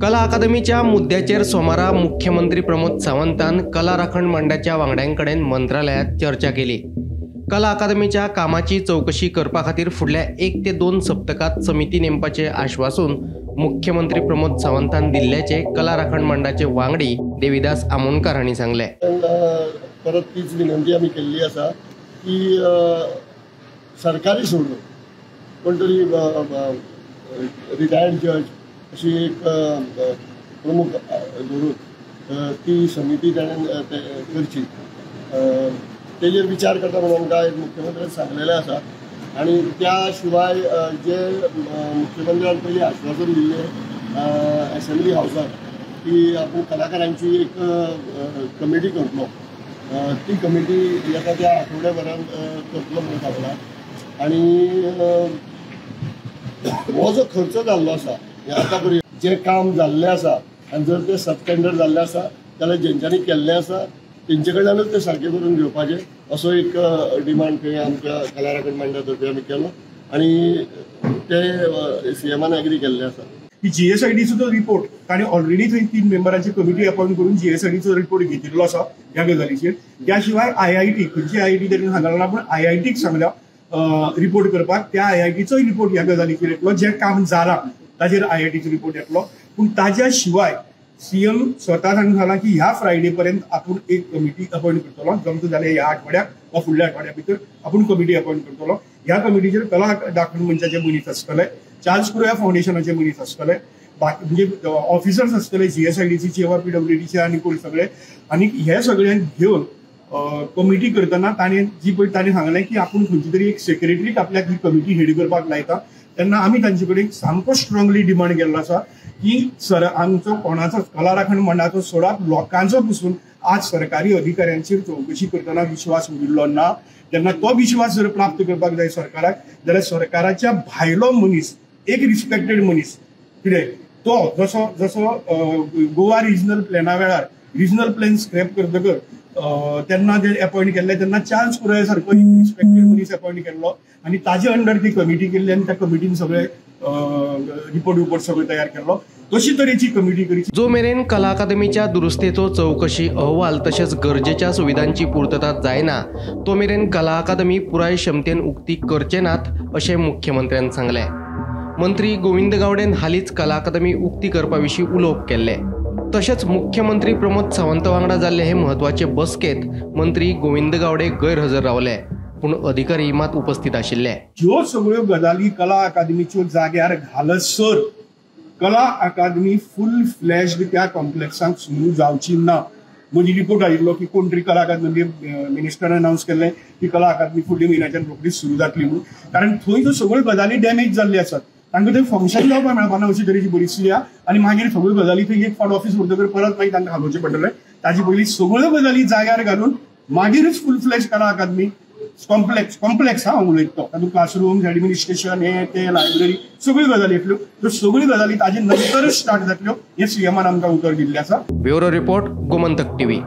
कला अकादमीच्या मुद्द्याचेर सोमारा मुख्यमंत्री प्रमोद सावंतान कला राखण मंडळाच्या वांगड्यां कडेन मंत्रालयांत चर्चा केली. कला अकादमीच्या कामाची चवकशी करपा खातीर फुडल्या 1 ते 2 सप्तकात समिती नेमपाचे आश्वासन मुख्यमंत्री प्रमोद सावंतान दिल्ल्याचे कला राखण मंडळाचे वांगडी देविदास आमोणकर हांणी सांगलें. परत तीच विनंती आमी केल्ली आसा की सरकारी सोडून कोण तरी रिटायर्ड जज अशी एक प्रमुख धरून ती समिती ताणें करची, तेजेर विचार करता म्हणून आमकां आयज मुख्यमंत्र्यान सांगलेलें आसा. आनी त्या शिवाय जे मुख्यमंत्र्यान पयलीं आश्वासन दिल्लें एसेंब्ली हावसाक की आपूण कलाकारांची एक कमिटी करतलो, ती कमिटी येता त्या आठवड्याभरान करतलो म्हणून सांगला. आनी हो जो खर्च जाल्लो आसा आतां पर्यंत जें काम जाल्लें आसा आनी जर तें सबस्टँडर्ड जाल्लें आसा जाल्यार जेंच्यांनी केल्लें आसा तेंचे कडल्यानूच तें सारकें करून घेवपाचें असो एक डिमांड थंय आमच्या कला राखण मंडळा तर्फे आमी केलो आनी ते सीएमान एग्री केल्लें आसा. की जीएसआयडीचो जो रिपोर्ट ताणें ऑलरेडी थंय 3 मेंबरांची कमिटी अपॉयंट करून जीएसआयडीचो रिपोर्ट घेतिल्लो आसा ह्या गजालीचेर. त्या शिवाय आयआयटी, खंयची आयआयटी ताणें सांगला पूण आयआयटीक सांगल्या रिपोर्ट करपाक, त्या आयआयटीचोय रिपोर्ट ह्या गजालीचेर येतलो, जें काम जालां ताजेर आयआयटीचो रिपोर्ट येतलो. पूण ताज्या शिवाय सीएम स्वता सांगून सांगला की ह्या फ्रायडे पर्यंत आपूण एक कमिटी अपॉयंट करतलो, जमता जाल्यार ह्या आठवड्याक वा फुडल्या आठवड्या भितर आपूण कमिटी अपॉयंट करतलो. ह्या कमिटीचेर कला राखण मंचाचे मनीस आसतले, चार्ल्स कुर्या फावंडेशनाचे मनीस आसतले, बाकी म्हणजे ऑफिसर्स आसतले जीएसआयडीसीचे वा पीडब्ल्यूडीचे आनी कोण सगळे. आनी हे सगळ्यांक घेवन कमिटी करतना ताणें जी पळय ताणें सांगलें की आपूण खंयची तरी एक सेक्रेटरीक आपल्याक ही कमिटी हेड करपाक लायता, तेन्ना आमी तांचे कडेन सामको स्ट्रॉंगली डिमांड केल्लो आसा की सर आमचो कोणाचो कला राखण मंडळाचो सोडात, लोकांचो पसून आज सरकारी अधिकाऱ्यांचेर चवकशी करतना विश्वास उरिल्लो ना. तेन्ना तो विश्वास जर प्राप्त करपाक जाय सरकाराक जाल्यार सरकाराच्या भायलो मनीस, एक रिस्पेक्टेड मनीस कितें तो जसो जसो गोवा रिजनल प्लॅना वेळार रिजनल प्लॅन स्क्रॅप करतकर तेन्ना जे अपॉयंट केल्ले तेन्ना चार्ल्स कुर्या सारको एक रिस्पेक्टेड मनीस अपॉयंट केल्लो आनी ताजे अंडर ती कमिटी केल्ली आनी त्या कमिटीन सगळे रिपोर्ट विपोर्ट सगळे तयार केल्लो. तशी तरेची कमिटी करची. जो मेरेन कला अकादमीच्या दुरुस्तेचो चवकशी अहवाल तशेंच गरजेच्या सुविधांची पूर्तता जायना तो मेरेन कला अकादमी पुराय क्षमतेन उक्ती करचे नात अशें मुख्यमंत्र्यान सांगलें. मंत्री गोविंद गावडेन हालींच कला अकादमी उक्ती करपा विशीं उलोवप केल्लें. तशेंच मुख्यमंत्री प्रमोद सावंत वांगडा जाल्ले हे म्हत्वाचे बसकेंत मंत्री गोविंद गावडे गैरहजर रावले, पूण अधिकारी मात उपस्थित आशिल्ले. ज्यो सगळ्यो गजाली कला अकादमीच्यो जाग्यार घालसर कला अकादमी फूल फ्लॅश त्या कॉम्प्लेक्सांत सुरू जावची ना. मदीं रिपोर्ट आयिल्लो की कोण तरी कला अकादमी मिनिस्टरान अनावन्स केल्लें की कला अकादमी फुडल्या म्हयन्याच्यान रोखडीच सुरू जातली म्हणून, कारण थंय ज्यो सगळ्यो गजाली डॅमेज जाल्ल्यो आसात तांकां थंय फंक्शन जावपाक मेळपाना अशी तरेची परिस्थिती आसा. आनी मागीर सगळ्यो गजाली थंय एक फावट ऑफिस उरतकर परत मागीर तांकां हालोवचें पडटलें. ताजे पयलीं सगळ्यो गजाली जाग्यार घालून मागीरच फूल फ्लॅश कला अकादमी कॉम्प्लेक्स कॉम्प्लेक्स हांव उलयता तो, तातूंत क्लासरूम, एडमिनिस्ट्रेशन, हे ते लायब्ररी सगळ्यो गजाली येतल्यो, त्यो सगळ्यो गजाली ताजे नंतरच स्टार्ट जातल्यो हें सीएमान आमकां उतर दिल्लें आसा. Bureau report, Gomantak TV.